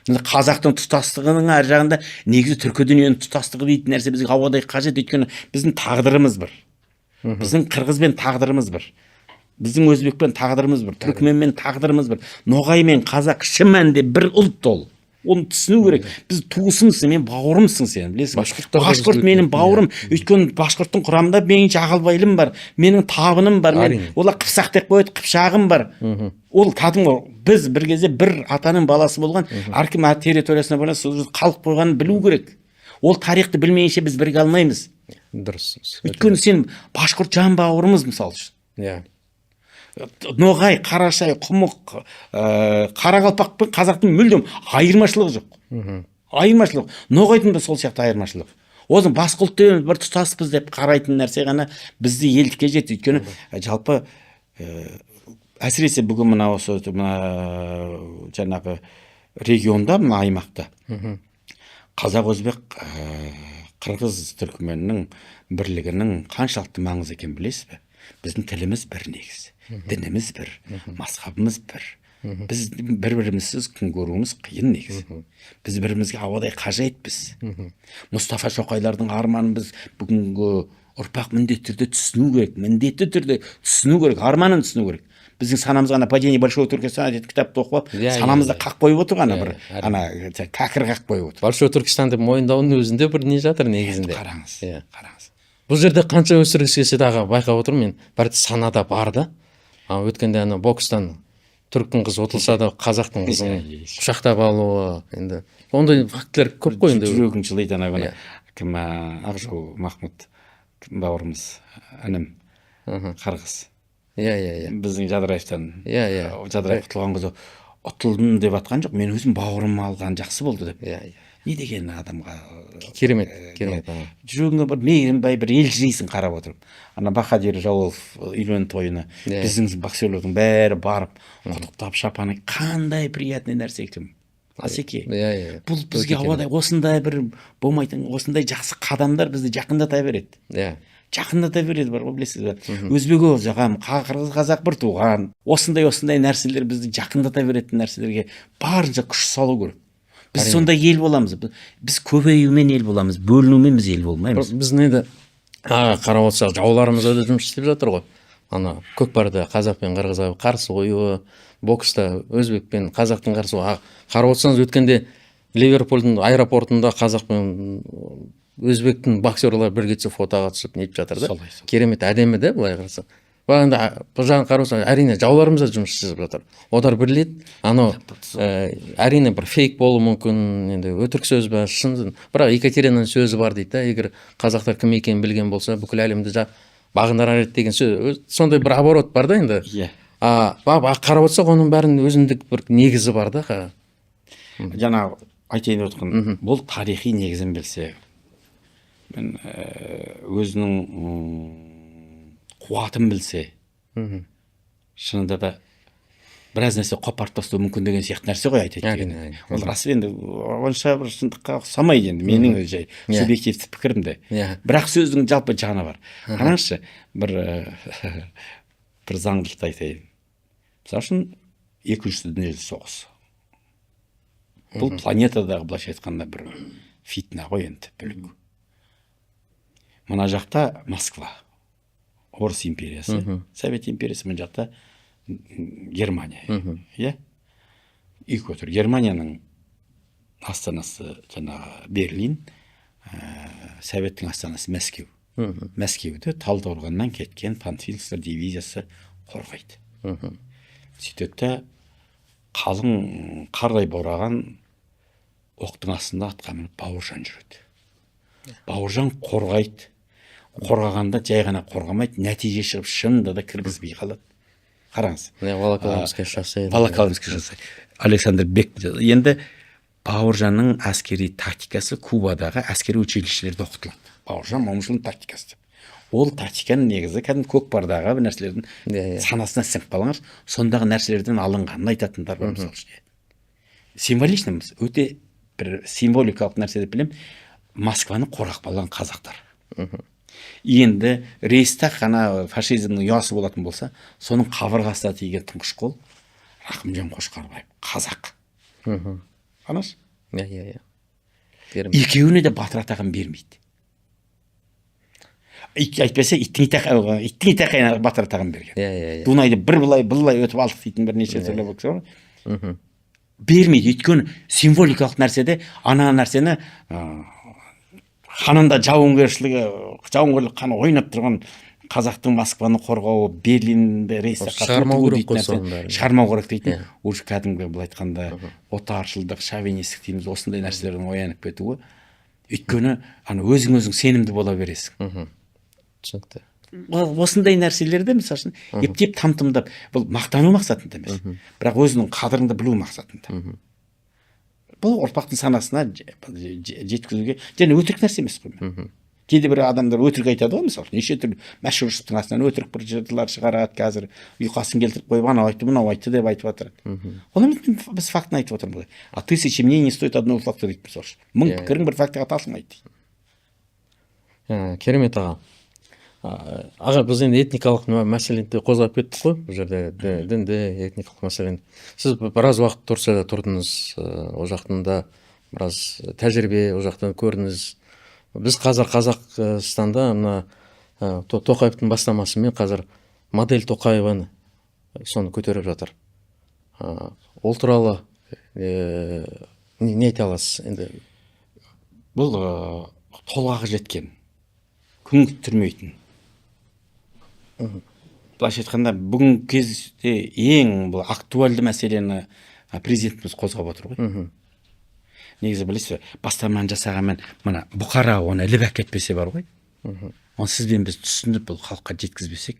Мына қазақтың тұтастығының ар жағында негізі түркі дүниенің тұтастығы дейтін нәрсе бізге ауадай қажет, өйткені біздің тағдырымыз бір, біздің қырғызбен тағдырымыз бір, біздің өзбекпен тағдырымыз бір, түркіменмен тағдырымыз бір. Ноғай мен қазақ шын мәнінде бір ұлт. Ол оны түсіну керек. Біз туысымсың, мен бауырымсың сен, білесің бе? Башқұрттар да Башқұрт бізге менің бауырым, өйткені башқұрттың құрамында менің жағалбайлым бар, менің табыным бар мен, олар қыпшақ деп қояды, қыпшағым бар. Ол кәдімгі біз бір кезде бір атаның баласы болған, әркім әр территориясына байланысты сол қалып қойғанын білу керек. Ол тарихты білмейінше біз біріге алмаймыз. Дұрыс. Өйткені сен башқұрт жан бауырымыз, мысалы үшін. Ноғай, қарашай, құмық, қарақалпақ пен қазақтың мүлдем айырмашылығы жоқ, айырмашылық. Ноғайдың да сол сияқты айырмашылығы. Одан басқа ұлт деген бір тұтаспыз деп қарайтын нәрсе ғана бізді елдікке жетті. Өйткені жалпы әсіресе бүгін мына осы мына жаңағы регионда, мына аймақта қазақ, өзбек, қырғыз, түркіменнің бірлігінің қаншалықты маңызды екенін білесіз бе? Біздің тіліміз бір негізі, дініміз бір, мазхабымыз бір. Біз бір бірімізсіз күн көруіміз қиын негізі. Біз бірімізге ауадай қажетпіз. Мұстафа Шоқайлардың арманын біз, бүгінгі ұрпақ, міндетті түрде түсіну керек, міндетті түрде түсіну керек, арманын түсіну керек. Біздің санамызға ана «Падение Большого Туркестана» дейтін кітапты оқып алып, Иә, иә, санамызда қақ қойып отыр ана бір әрине. ана кәкір қақ қойып отыр. Большой Түркістан деп мойындаудың өзінде бір не жатыр негізінде. Қараңыз. Қараңыз. Бұл жерде қанша өсіргісі келсе де, аға, байқап отырмын мен, бәрі санада бар да. А өткенде ана бокстан түріктің қызы ұтылса да, қазақтың қызын құшақтап алуы, енді ондай фактілер көп қой енді. Жүрегің жылиды. Ана күні кім, Ақжол Махмұд, кім, бауырымыз, інім, қырғыз, иә иә иә біздің Жадыраевтан. иә иә Жадыраев ұтылған кезде ұтылдым деп жатқан жоқ, мен өзім бауырым алған жақсы болды деп. иә иә Не деген адамға Керемет, керемет, аға. Жүрегіңе бір мейірімбай, бір елжірейсің қарап отырып. Ана Бахадир Жалолов үйлену тойына біздің боксерлердің бәрі барып құттықтап, шапаны, қандай приятный нәрсе екен, асеке. иә иә Бұл бізге Өте. ауадай осындай бір болмайтын осындай жақсы қадамдар бізді жақындата береді, жақындата береді бар ғой, білесіз бе? Өзбек жағам, қырғыз, қазақ бір туған. Осындай осындай нәрселер бізді жақындата беретін нәрселерге барынша күш салу керек. Біз сондай ел боламыз. Біз көбеюмен ел боламыз, бөлінумен біз ел болмаймыз. Біздің енді, аға, қарап отырсақ, жауларымыз да жұмыс істеп жатыр ғой. Ана көкпарда қазақ пен қырғызға қарсы қоюы, бокста өзбек пен қазақтың қарсы қоюы. Қарап отырсаңыз, өткенде Ливерпульдің аэропортында қазақ пен өзбектің боксерлары бірге түсіп, фотоға түсіп, нетіп жатыр да. Солай, солай. Керемет, әдемі да былай қарасаң. Бірақ енді бұл жағын қарап отырсаң, әрине, жауларымыз да жұмыс жасап жатыр. Олар біледі анау, әрине, бір фейк болуы мүмкін енді, өтірік сөз ба, шын, бірақ Екатеринаның сөзі бар дейді да: егер қазақтар кім екенін білген болса, бүкіл әлемді бағындырар еді деген сөз. Сондай бір оборот бар да енді. А қарап отырсақ, оның бәрінің өзіндік бір негізі бар да. Жаңа айтайын деп отқан, бұл тарихи негізін білсе мен, өзінің қуатын білсе, шынында да біраз нәрсе қопарып тастауы мүмкін деген сияқты нәрсе ғой айтайын дегені. Ол рас енді, онша бір шындыққа ұқсамайды енді, менің жай субъективті пікірім де. Бірақ сөздің жалпы жаны бар. Қараңызшы, бір заңдылықты айтайын. Мысалы үшін, Екінші дүниежүзілік соғыс, бұл планетадағы, былайша айтқанда, бір фитна ғой енді, бүлік. Мына жақта Москва, Орыс империясы, Совет империясы, мына жақта Германия, иә, екеуі тұр. Германияның астанасы жаңағы Берлин, Советтің астанасы Мәскеу. Мәскеуді Талдықорғаннан кеткен панфиловцар дивизиясы қорғайды. Сөйтеді да, қалың қардай бораған оқтың астында атқа мініп Бауыржан жүреді. Бауыржан қорғайды. Қорғағанда жай ғана қорғамайды, нәтиже шығып, шынында да кіргізбей қалады. Қараңыз. Міне, Волоколамское шоссе. Волоколамское шоссе, Александр Бек. Енді Бауыржанның әскери тактикасы Кубадағы әскери училищелерде оқытылады, Бауыржан Момышұлының тактикасы деп. Ол тактиканың негізі кәдімгі көкпардағы бір нәрселердің Иә, иә. санасына сіңіп қалған, сондағы нәрселерден алынғанын айтатындар бар, мысалы үшін. Символично, өте бір символикалық нәрсе деп білемін. Москваны қорғап қалған қазақтар. Енді Рейхстаг қана фашизмнің ұясы болатын болса, соның қабырғасына тиген тұңғыш қол Рақымжан Қошқарбаев, қазақ. Анашы. Иә, иә, иә. Керемет. Екеуіне де батыр атағын бермейді. Әйтпесе иттің итақайына батыр атағын берген. Иә, иә, иә. Дунайды бір былай былай өтіп алдық дейтін бірнеше түрлі бұл кісі бар. Бермейді, өйткені символикалық нәрседе ана нәрсені ханында жауынгершілігі, жауынгерлік қаны ойнап тұрған қазақтың Москваны қорғауы, Берлинді рейхстагқа Шығармау ту керек дейтін қой нәрсені соның бәрін. Шығармау керек дейтін. Уже кәдімгі, былай айтқанда, отаршылдық, шовинистік дейміз, осындай нәрселердің оянып кетуі. Өйткені ана өзің өзің сенімді бола бересің. Түсінікті. Осындай нәрселерді, мысалы үшін, ептеп там тымдап, бұл мақтану мақсатында емес, бірақ өзінің қадіріңді білу мақсатында. Бұл ұрпақтың санасына жеткізуге және өтірік нәрсе емес қой. Кейде бір адамдар өтірік айтады ғой, мысалы, неше түрлі Мәшһүр Жүсіптің астынан өтірік бір жырлар шығарады, қазір ұйқасын келтіріп қойып, анау айтты, мынау айтты деп айтып жатыр. Ол емес, біз фактіні айтып отырмыз ғой. А тысячи мнений стоит одного факта дейді, мысалы үшін. 1000 пікірің бір фактіге тасылмайды дейді. Керемет, аға. Аға, біз енді этникалық мәселені де қозғап кеттік қой бұл жерде, дінді, этникалық мәселені. Сіз біраз уақыт Турцияда тұрдыңыз, ол жақтан да біраз тәжірибе, ол жақтан көрдіңіз. Біз қазір Қазақстанда мына Тоқаевтың бастамасымен қазір модель Тоқаеваны, соны көтеріп жатыр. Ол туралы не айта аласыз енді? Бұл толғағы жеткен, күн күттірмейтін. Былайша айтқанда, бүгінгі кезде ең бұл актуальды мәселені президентіміз қозғап отыр ғой. Негізі, білесіз бе, бастаманы жасағанмен, мына бұқара оны іліп әкетпесе бар ғой, оны сіз бен біз түсініп, бұл халыққа жеткізбесек,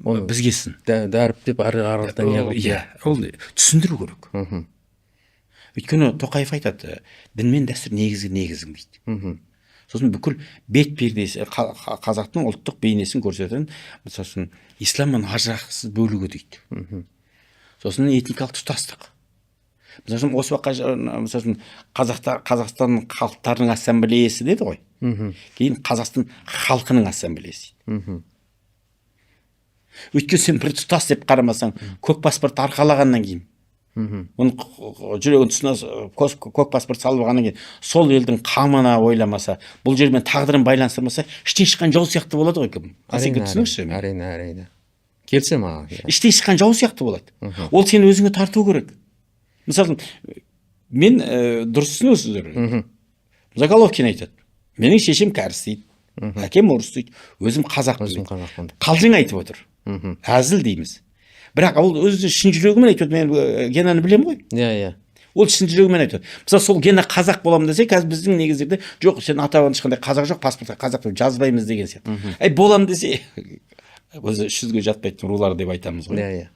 Оны бізге сын. Дәріптеп ары қарата не қылып, Иә, ол түсіндіру керек. Өйткені Тоқаев айтады: дін мен дәстүр негізгі негізің дейді. Сосын бүкіл бет пердесі, қазақтың ұлттық бейнесін көрсететін, мысалы үшін, исламнан ажырақсыз бөлігі дейді. Сосын этникалық тұтастық, мысалы үшін, осы уақытқа, мысалы үшін, қазақта Қазақстан халықтарының ассамблеясы деді ғой, кейін Қазақстан халқының ассамблеясы дейді. Өйткені сен бір тұтас деп қарамасаң, көк паспорт арқалағаннан кейін, оның жүрегінің тұсына көк паспорт салып алғаннан кейін, сол елдің қамына ойламаса, бұл жермен тағдырын байланыстырмаса, іштен шыққан жау сияқты болады ғой. Кім, Асеке, түсініңізші мені. Әрине, әрине, келісемін, аға, иә. Іштен шыққан жау сияқты болады. Ол сені өзіңе тарту керек. Мысалы, мен, дұрыс түсінесіздер, Головкин айтады: менің шешем кәріс дейді, әкем орыс дейді, өзім қазақпын Өзім дейді. қазақпын. Қалжың айтып отыр, әзіл дейміз, бірақ ол өзі шын жүрегімен айтып отыр. Мен Генаны білемін ғой. иә иә Ол шын жүрегімен айтып отыр. Мысалы, сол Гена қазақ боламын десе, қазір біздің негіздерде жоқ, сен ата бабаң ешқандай қазақ жоқ, паспортқа қазақ деп жазбаймыз деген сияқты. Әй, боламын десе, өзі 300-ге жатпайтын рулар деп айтамыз ғой. иә иә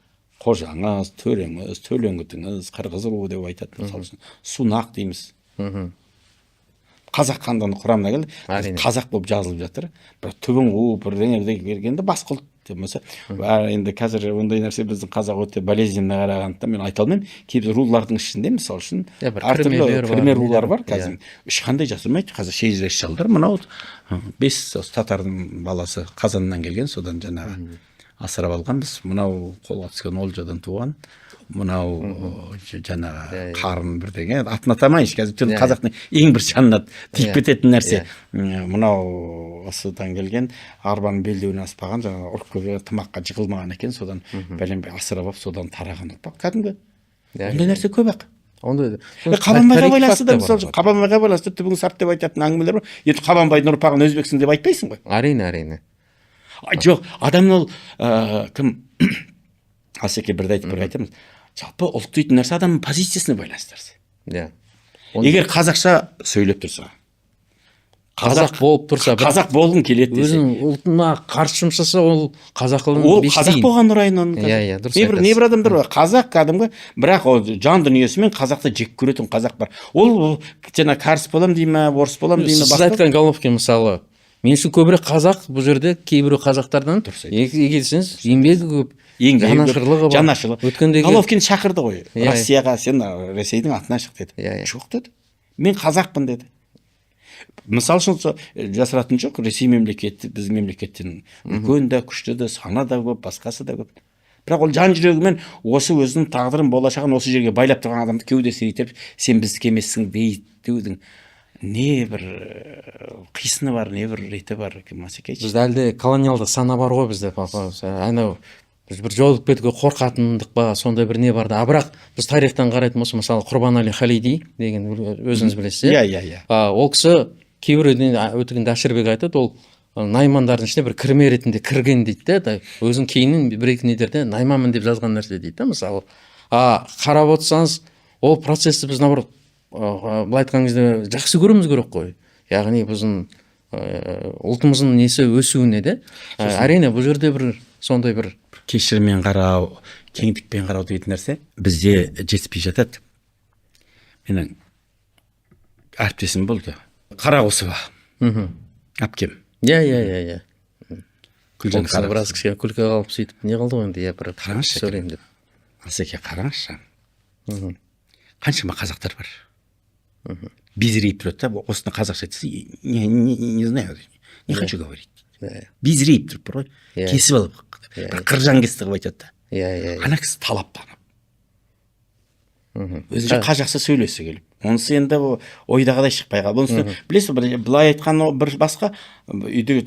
Қожаңыз, төреңіз, төлеңгітіңіз, қырғыз руы деп айтады, мысалы үшін, сунақ дейміз. Қазақ хандығының құрамына келді. Қазақ болып жазылып жатыр, бірақ түбін қуып, бірдеңе бірдеңе келгенде, басқа ұлт деп болмаса, енді қазір ондай нәрсе біздің қазақ өте болезненно қарағандықтан, мен айта алмаймын. Кейбір рулардың ішінде, мысалы үшін, Иә, бір әртүрлі кірмелер бар, кірме рулар нелер бар. Қазір ешқандай жасырмайды, қазір шежіреші шалдар, мынау бес осы татардың баласы Қазаннан келген, содан жаңағы асырап алғанбыз, мынау қолға түскен олжадан туған, мынау жаңағы қарын бірдеңе, атын атамайыншы қазір, өйткені қазақтың ең бір жанына тиіп кететін нәрсе. Мынау осыдан келген, арбаның белдеуінен аспаған, жаңағы ұрып келген тымаққа жығылмаған екен, содан бәленбай асырап алып, содан тараған ұрпақ кәдімгі. Ондай нәрсе көп ақ. Ондай Қабанбайға тарихи байланысты да, факт та мысалы бар. үшін, Қабанбайға байланысты түбің сарт деп айтатын әңгімелер бар. Енді Қабанбайдың ұрпағын өзбексің деп айтпайсың ғой. Әрине, әрине. Жоқ, адам ол кім, Асеке, бірді айтып, бір айтамыз, жалпы ұлт дейтін нәрсе адамның позициясына байланысты нәрсе. Егер қазақша сөйлеп тұрса, Қазақ болып тұрса, бірақ қазақ болғың келеді десе, өзінің ұлтына қарсы жұмыс жасаса, ол қазақылығын ол бештейін. Қазақ болған орайын оның. Иә, иә, дұрыс Небір айтасыз. небір адамдар бар, қазақ кәдімгі, бірақ ол жан дүниесімен қазақты жек көретін қазақ бар. Ол жаңа кәріс болам дей ма, орыс болам дей ма, Сіз басқа. айтқан Головкин, мысалы, мен үшін көбірек қазақ бұл жерде кейбіреу қазақтардан. Дұрыс. Егер десеңіз, еңбегі көп, Еңбегі көп, жанашырлығы бар. Жанашырлығы. Өткендегі Головкин шақырды ғой Иә. Россияға, сен Ресейдің атынан шық деді. Иә, иә. Жоқ деді, мен қазақпын деді. Мысалы үшін, жасыратын жоқ, Ресей мемлекеті біздің мемлекеттен үлкен де, күшті де, саны да көп, басқасы да көп. Бірақ ол жан жүрегімен осы өзінің тағдырын, болашағын осы жерге байлап тұрған адамды кеудесіне итеріп, сен біздікі емессің деудің не бір қисыны бар, не бір реті бар, Масеке? Бізде әлі де колониалдық сана бар ғой бізде, папа. Анау біз бір жолығып кетуге қорқатындық па, сондай бір не бар да. А бірақ біз тарихтан қарайтын болсақ, мысалы, Құрбанәлі Халиди деген, өзіңіз білесіз, иә? Иә. Ол кісі кейбіреуден өтігінде Әшірбек айтады, ол наймандардың ішіне бір кірме ретінде кірген дейді да, өзің кейіннен бір екі нелерде найманмын деп жазған нәрсе дейді да, мысалы. А қарап отырсаңыз, ол процессті біз, наоборот, былай айтқан кезде, жақсы көруіміз керек қой, яғни біздің ұлтымыздың несі өсуіне де. Әрине, бұл жерде бір сондай бір кешіріммен қарау, кеңдікпен қарау дейтін нәрсе бізде жетіспей жатады. Менің әріптесім болды, Қарағусова әпкем. иә иә иә иә Гүлжан. Ол кісіні біраз кішкене күлкі қалып, сөйтіп не қылды ғой енді, иә, бір Қараңызшы. сөйлеймін деп. Асеке, қараңызшы, қаншама қазақтар бар, безірейіп тұрады да. Осыны қазақша айтса, не, не, не знаю, не хочу говорить. Безірейіп тұрып бар ғой, кесіп алып, бір қыржан кесті қылып айтады да. иә иә Ана кісі талаптанып, өзінше қазақша сөйлесі келіп, онысы енді ойдағыдай шықпай қалды. Онысы, білесіз бе, былай айтқан бір басқа, үйде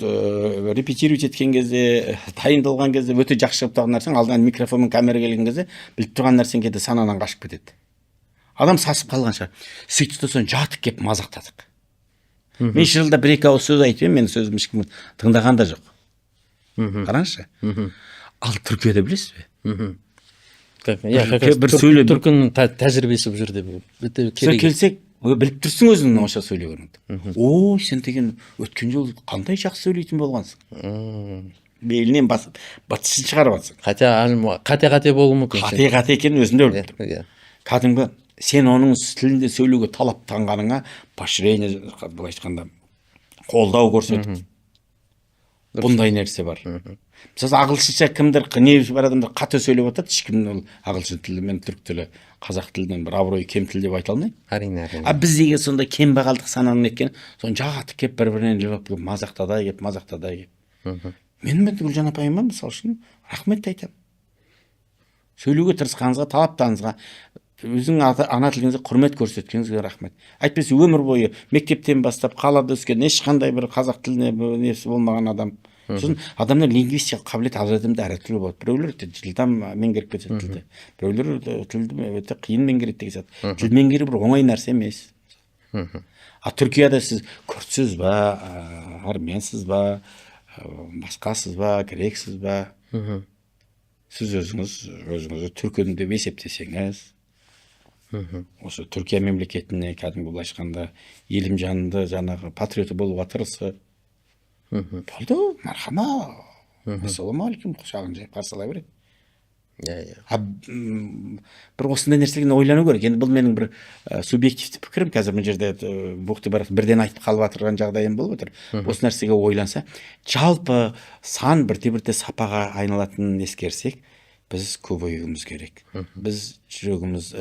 репетировать еткен кезде, дайындалған кезде өте жақсы шығып тұрған нәрсең, алдынан микрофон мен камера келген кезде біліп тұрған нәрсең кейде санадан қашып кетеді, адам сасып қалған шығар. Сөйтті да, соны жатып келіп мазақтадық. Мен жылда бір екі ауыз сөз айтып едім, менің сөзім ешкім тыңдаған да жоқ. Қараңызшы, ал Түркияда, білесіз бе, Как, иә, как раз бір сөйлеп- түркінің тәжірибесі бұл жерде өте сол керек. Келсек, біліп тұрсың өзіңнің онша сөйлегеніңді. Ой, сен деген өткен жолы қандай жақсы сөйлейтін болғансың, белінен басып, бытышын шығарып жатсың. Хотя қате қате болуы мүмкін. Қате қате екенін өзім де біліп тұрмын. Кәдімгі сен оның тілінде сөйлеуге талаптанғаныңа поощрение, былайша айтқанда, қолдау көрсетіп, бұндай нәрсе бар. Мысалы, ағылшынша кімдір, не бар, адамдар қате сөйлеп жатады, ешкім ол ағылшын тілі мен түрік тілі қазақ тілінен бір абыройы кем тіл деп айта алмаймын. Әрине, әрине. А біздегі сондай кембағалдық сананың неткен, соны жатып келіп, бір бірінен іліп алып келіп, мазақтады келіп, мазақтады келіп. Мен Гүлжан апайыма, мысалы үшін, рахмет айтамын, сөйлеуге тырысқаныңызға, талаптарыңызға, өзің ана тіліңізге құрмет көрсеткеніңізге рахмет. Әйтпесе өмір бойы мектептен бастап қалада өскен, ешқандай бір қазақ тіліне бір несі болмаған адам. Сосын адамның лингвистикалық қабілеті әр адамда әртүрлі болады. Біреулер өте жылдам меңгеріп кетеді тілді, біреулер тілді өте қиын меңгереді деген сияқты. Тіл меңгеру бір оңай нәрсе емес. А Түркияда сіз күрдсіз ба, армянсыз ба, басқасыз ба, грексіз ба, сіз өзіңіз өзіңізді түркім деп есептесеңіз, осы Түркия мемлекетіне кәдімгі, былайша айтқанда, елім жанында жаңағы патриоты болуға тырысып, болды, мархаба, ассалаумағалейкум, құшағын жайып қарсы ала береді. иә иә А бір осындай нәрселерге ойлану керек. Енді бұл менің бір субъективті пікірім. Қазір мына жерде бұхты бір бірден айтып қалып жатырған жағдайым болып отыр. Осы нәрсеге ойланса, жалпы сан бірте бірте сапаға айналатынын ескерсек, біз көбеюіміз керек. Біз жүрегіміз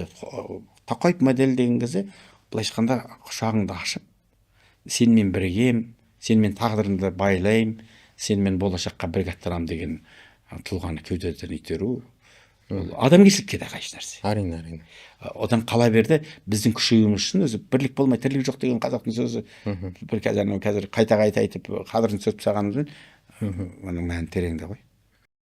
Тоқаев моделі деген кезде, былайша айтқанда, құшағыңды ашып, сенімен бірігемін, сенімен тағдырымды байлаймын, сенімен болашаққа бірге аттанамын деген тұлғаны кеудеден итеру, ол адамгершілікке де қайшы нәрсе. әрине әрине Одан қала берді, біздің күшеюіміз үшін өзі бірлік болмай тірлік жоқ деген қазақтың сөзі бір қазір анау қазір қайта қайта айтып, қадірін түсіріп тастағанымызбен, оның мәні тереңде ғой.